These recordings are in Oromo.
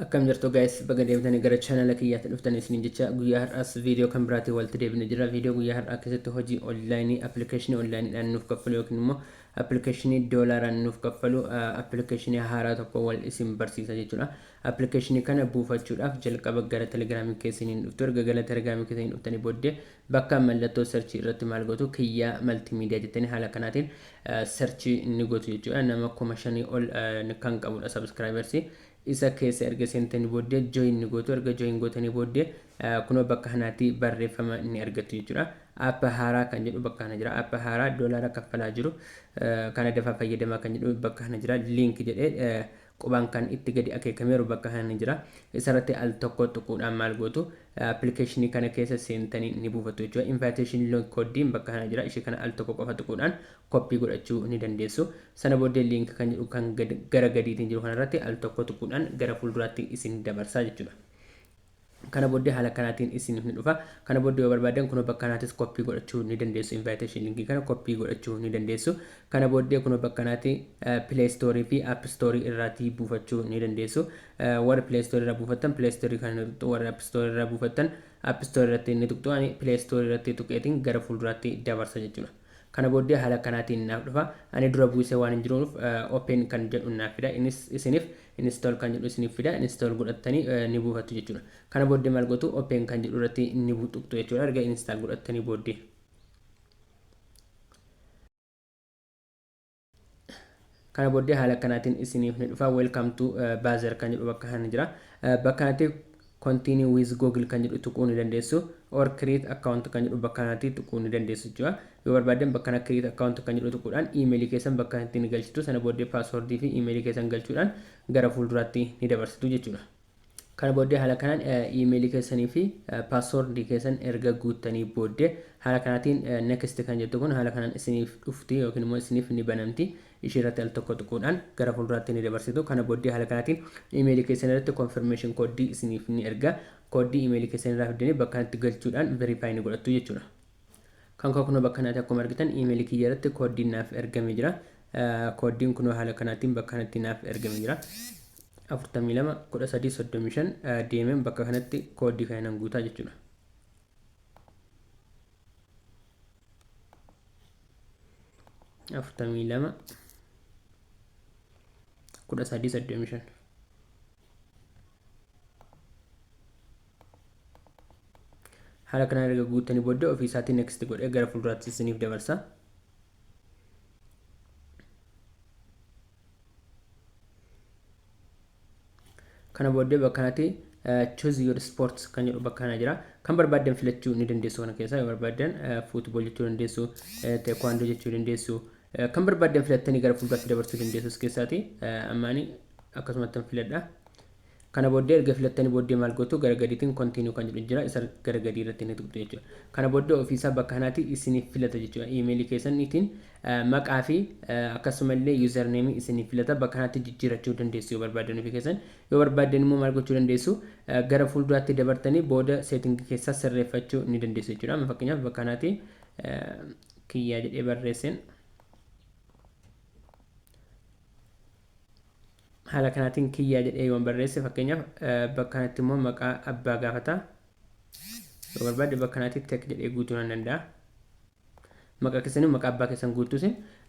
Akkam jirtu guys, baga deebitanii gara chaanala kiyyaatti dhuftan isiniin jecha. Guyyaa har'aas viidiyoo kan biraatiin walitti deebine jira. Viidiyoo guyyaa har'aa keessatti hojii onlaayinii appilikeeshinii onlaayiniidhaan nuuf kaffalu yookiin immoo appilikeeshinii doolaaraan nuuf kaffalu appilikeeshinii haaraa tokko wal isin barsiisa jechuudha. Appilikeeshinii kana buufachuudhaaf jalqaba gara telegiraamii keessaniin dhuftu. Erga gara telegiraamii keessaniin dhuftanii booddee bakka mallattoo sarchii irratti maal gootu? Kiyyaa Maltiimiidiyaa jettanii haala kanaatiin sarchii ni gootu jechuudha. Nama 5,000 ol kan qabudha sabskraayibarsii. Isa keessa erga seentanii booddee join ni gootu. Erga join gootanii booddee kunoo bakka kanaatti barreeffama ni argattu jechuudha. App haaraa kan jedhu bakka kana jira. App haaraa doolaara kaffalaa jiru kana dafaa fayyadamaa kan jedhu bakka kana jira. Link jedhee qubaan kan itti gadi akeekameeru bakka kana ni jira. Isarratti al tokko tuquudhaan maal gootu? Appilikeeshinii kana keessa seentanii ni buufattu jechuudha. Invitation link kooddiin bakka kana jira. Ishee kana al tokko qofa tuquudhaan koppii godhachuu ni dandeessu. Sana booddee link kan jedhu kan gara gadiitiin jiru kanarratti al tokko tuquudhaan gara fuulduraatti isin dabarsaa jechuudha. Kana booddee haala kanaatiin isiniif ni dhufa. Kana booddee yoo barbaadan kunoo bakka kanaatis koppii godhachuu ni dandeessu. Invitation linkii kana koppii godhachuu ni dandeessu. Kana booddee kunoo bakka kanaatti Play Store fi App Store irraatii buufachuu ni dandeessu. Warri Play Store irraa buufattan Play Store kana ni tuqxu. Warri App Store irraa buufattan App Store irratti ni tuqxu. Ani Play Store irratti tuqeetiin gara fuulduraatti dabarsa jechuudha. Kana booddee haala kanaatiin naaf dhufa. Ani dura buusee waan hin jiruuf open kan jedhu naaf fida. Innis isiniif install kan jedhu isiniif fida. Install godhattanii ni buufattu jechuudha. Kana booddee maal gootu? Open kan jedhu irratti ni tuqxu jechuudha erga install godhattanii booddee. Kana booddee haala kanaatiin isiniif ni dhufa. Welcome to Bazaar kan jedhu bakka kana jira. Bakka kanatti continue with Google kan jedhu tuquu ni dandeessu. Or create account kan jedhu bakka kanatti tuquu ni dandeessu jechuudha. Yoo barbaaddan bakka kana create account kan jedhu tuquudhaan iimeelii keessan bakka kanatti ni galchitu. Sana booddee paaswordii fi iimeelii keessan galchuudhaan gara fuulduraatti ni dabarsitu jechuudha. Kana booddee haala kanaan iimeelii keessanii fi paaswordii keessan erga guuttanii booddee haala kanaatiin next kan jettu kun haala kanaan isiniif dhufti yookiin immoo isiniif ni banamti. Ishee irratti al tokko tuquudhaan gara fuulduraatti ni dabarsitu. Kana booddee haala kanaatiin iimeelii keessan irratti confirmation kooddii isiniif ni erga. Kooddii iimeelii keessan irraa fiddanii bakka kanatti galchuudhaan verify ni godhattu jechuudha. Kan koo kunoo bakka kanatti akkuma argitan iimeelii kiyya irratti kooddiin naaf ergamee jira. Kooddiin kunoo haala kanaatiin bakka kanatti naaf ergamee jira. 42 13 35 deemeen bakka kanatti kooddii kana nan guutaa jechuudha. 42 13 35. Haala kanaan erga guuttanii booddee ofii isaatii next godhee gara fuulduraatti isiniif dabarsa. Kana booddee bakka kanatti choose your sports kan jedhu bakka kana jira. Kan barbaaddan filachuu ni dandeessu kana keessaa. Yoo barbaaddan football jechuu dandeessu, taekwondo jechuu dandeessu. Kan barbaaddan filattanii gara fuulduraatti dabarsuu dandeessu as keessaati. Ammaani akkasumatti filadha. Kana booddee erga filattanii booddee maal gootu? Gara gadiitiin continue kan jedhu jira. Isa gara gadii irratti ni tuqxu jechuudha. Kana booddee ofiisaa bakka kanaatti isiniif filata jechuudha. Iimeelii keessaniitiin maqaa fi akkasumallee yuuzarneemii isiniif filata. Bakka kanaatti jijjiirachuu dandeessu yoo barbaaddan ofii keessan. Yoo barbaaddan immoo maal gochuu dandeessu? Gara fuulduraatti dabartanii booda seetingii keessaa sirreeffachuu ni dandeessu jechuudha. Amma fakkeenyaaf bakka kanaatti kiyyaa jedhee barreesseen haala kanaatiin kiyyaa jedhee yoon barreesse, fakkeenyaaf bakka kanatti immoo maqaa abbaa gaafata. Yoo barbaadde bakka kanatti tek jedhee guutuu nan danda'a. Maqaa keessanii, maqaa abbaa keessan guutuus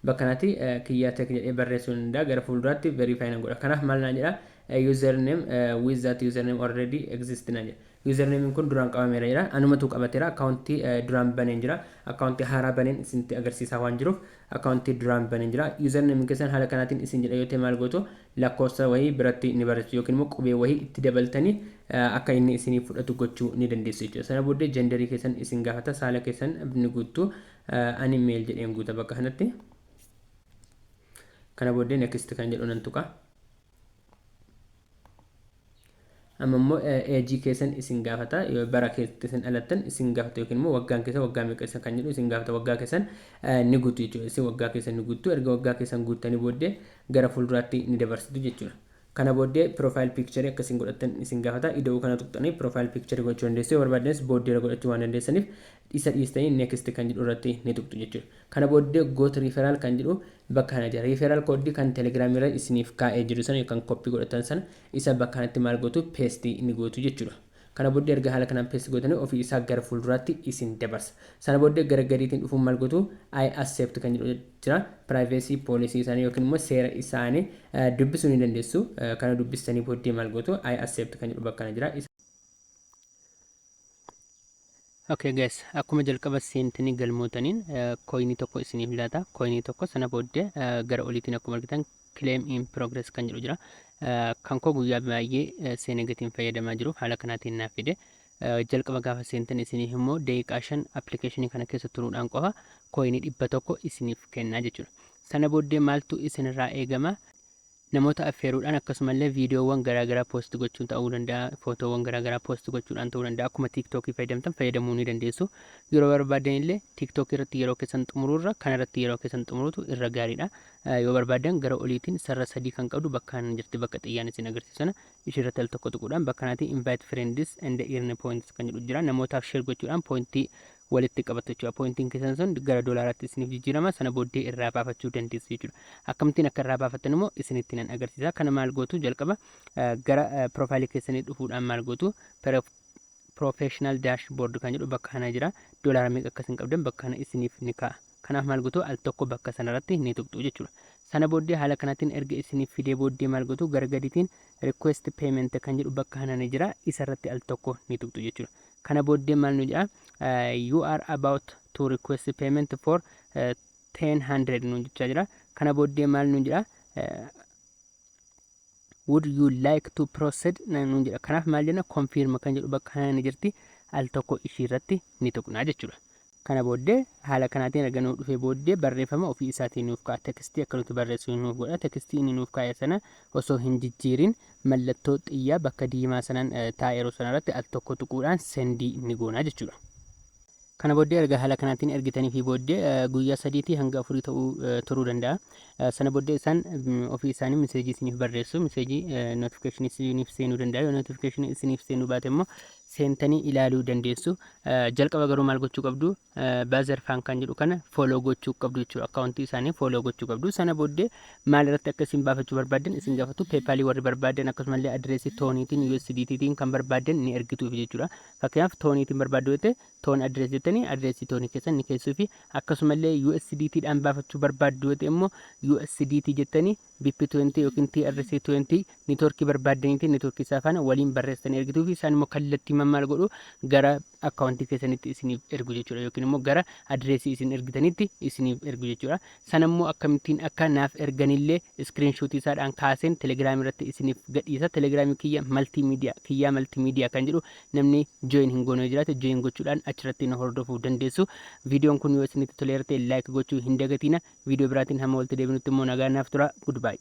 bakka kanatti kiyyaa tek jedhee barreessuu nan danda'a. Gara fuulduraatti verify nan godha. Kanaaf maal naan jedha? Username with that username already exist naan jedha. Username kun duraan qabameera jedha. Anumatu qabateera. Akkaawuntii duraan baneen jira. Akkaawuntii haaraa baneen isinitti agarsiisaa waan jiruuf akkaawuntii duraan baneen jira. Username keessan haala kanaatiin isin jedha yoo ta'e maal gootu? Lakkoofsa wayii biratti ni barreessitu yookiin immoo qubee wayii itti dabaltanii akka inni isiniif fudhatu gochuu ni dandeessu jechuudha. Sana booddee jenderii keessan isin gaafata, saala keessan ni guuttu. Ani male jedheen guuta bakka kanatti. Kana booddee next kan jedhu nan tuqa. Amma immoo eejii keessan isin gaafata. Yoo bara keessatti isin dhalattan isin gaafata yookiin immoo waggaan keessa waggaa meeqa isin kan jedhu isin gaafata. Waggaa keessan ni guutu jechuudha. Isin waggaa keessan ni guuttu. Erga waggaa keessan guuttanii booddee gara fuulduraatti ni dabarsitu jechuudha. Kana booddee profile picture akkasiin godhattan isin gaafata. Ida'uu kana tuqxanii profile picture gochuu dandeessu. Yoo barbaaddanis booddeera godhachuu waan dandeessaniif isa dhiistanii next kan jedhu irratti ni tuqxu jechuudha. Kana booddee got referral kan jedhu bakka kana jira. Referral code kan Telegramii irra isiniif kaa'ee jiru sana yookaan copy godhatan sana isa bakka kanatti maal gootu? Paste ni gootu jechuudha. Kana booddee erga haala kanaan paste gootanii ofii isaa gara fuulduraatti isin dabarsa. Sana booddee gara gadiitiin dhufuun maal gootu? I accept kan jedhu jira. Privacy policy isaanii yookiin immoo seera isaanii dubbisuu ni dandeessu. Kana dubbistanii booddee maal gootu? I accept kan jedhu bakka kana jira. Okay guys, akkuma jalqaba seentanii galmootaniin coinii tokko isiniif laata. Coinii tokko sana booddee gara oliitiin akkuma argitan claim in progress kan jedhu jira. Kan koo guyyaa baay'ee seenee gatiin fayyadamaa jiruuf haala kanaatiin naaf fide. Jalqaba gaafa seentan isiniif immoo daqiiqaa 5 appilikeeshinii kana keessa turuudhaan qofa coinii 100 isiniif kennaa jechuudha. Sana booddee maaltu isinirraa eegama? Namoota affeeruudhaan, akkasumallee viidiyoowwan garaagaraa post gochuun ta'uu danda'a, footoowwan garaagaraa post gochuudhaan ta'uu danda'a. Akkuma TikTokii fayyadamtan fayyadamuu ni dandeessu. Yeroo barbaadan illee TikTokii irratti yeroo keessan xumuruurra kana irratti yeroo keessan xumuruutu irra gaariidha. Yoo barbaadan gara oliitiin sarara sadii kan qabdu bakka kana jirti, bakka xiyyaan isin agarsiisu sana ishee irratti al tokko tuquudhaan bakka kanaatiin invite friends and earn points kan jedhu jira. Namootaaf share gochuudhaan pointii walitti qabatu jechuudha. Pointiin keessan sun gara doolaaraatti isiniif jijjiirama, sana booddee irraa baafachuu dandeessu jechuudha. Akkamittiin akka irraa baafattan immoo isinitti nan agarsiisa. Kana maal gootu? Jalqaba gara profileii keessanii dhufuudhaan maal gootu? Professional dashboard kan jedhu bakka kana jira. Doolaara meeqa akkasiin qabdan bakka kana isiniif ni kaa'a. Kanaaf maal gootu? Al tokko bakka sanarratti ni tuqxu jechuudha. Sana booddee haala kanaatiin erga isiniif fidee booddee maal gootu? Gara gadiitiin request payment kan jedhu bakka kana ni jira. Isarratti al tokko ni tuqxu jechuudha. Kana booddee maal nu jedha? "You are about to request payment for 1000" nu jechaa jira. Kana booddee maal nu jedha? "Would you like to proceed?" nu jedha. Kanaaf maal jenna? Confirm kan jedhu bakka kana ni jirti, al tokko ishii irratti ni tuqnaa jechuudha. Kana booddee haala kanaatiin erga nuu dhufee booddee barreeffama ofii isaatiin nuuf kaa'a. Textii akka nuti barreessu nuuf godha. Textii inni nuuf kaa'e sana osoo hin jijjiirin mallattoo xiyyaa bakka diimaa sanaan taa'eeru sanarratti al tokko tuquudhaan sendii ni goonaa jechuudha. Kana booddee erga haala kanaatiin ergitanii fi booddee guyyaa 3 hanga 4 ta'uu turuu danda'a. Sana booddee isaan ofii isaanii messageii isiniif barreessu. Messageii notificationii isiniif seenuu danda'a. Yoo notificationii isiniif seenuu baate immoo seentanii ilaaluu dandeessu. Jalqaba garuu maal gochuu qabdu? Buzzerfun kan jedhu kana follow gochuu qabdu jechuudha. Accountii isaanii follow gochuu qabdu. Sana booddee maal irratti akka isin baafachuu barbaaddan isin gaafatu. PayPalii warri barbaadan, akkasumallee addressii TONiitiin, USDTtiin kan barbaadan ni ergituuf jechuudha. Fakkeenyaaf TONiitiin barbaaddu yoo ta'e, TON address jettanii addressii TONii keessan ni keessuu fi akkasumallee USDT dhaan baafachuu barbaaddu yoo ta'e immoo USDT jettanii BP20 yookiin TRC20 networkii barbaaddaniitiin networkii isaa faana waliin barreessanii ergituu fi isaan immoo kallattii maal godhu? Gara accountii keessanitti isiniif ergu jechuudha, yookiin immoo gara addressii isin ergitanitti isiniif ergu jechuudha. Sana immoo akkamittiin akka naaf erganillee screenshotii isaadhaan kaaseen Telegramii irratti isiniif gadhiisa. Telegramii kiyya multimedia, Kiyyaa Multimedia kan jedhu, namni join hin goone jiraate join gochuudhaan achirratti na hordofuu dandeessu. Viidiyoon kun yoo isinitti toleera ta'e like gochuu hin dagatina. Viidiyoo biraatiin hamma walitti deebinutti immoo nagaa naaf tura. Goodbye.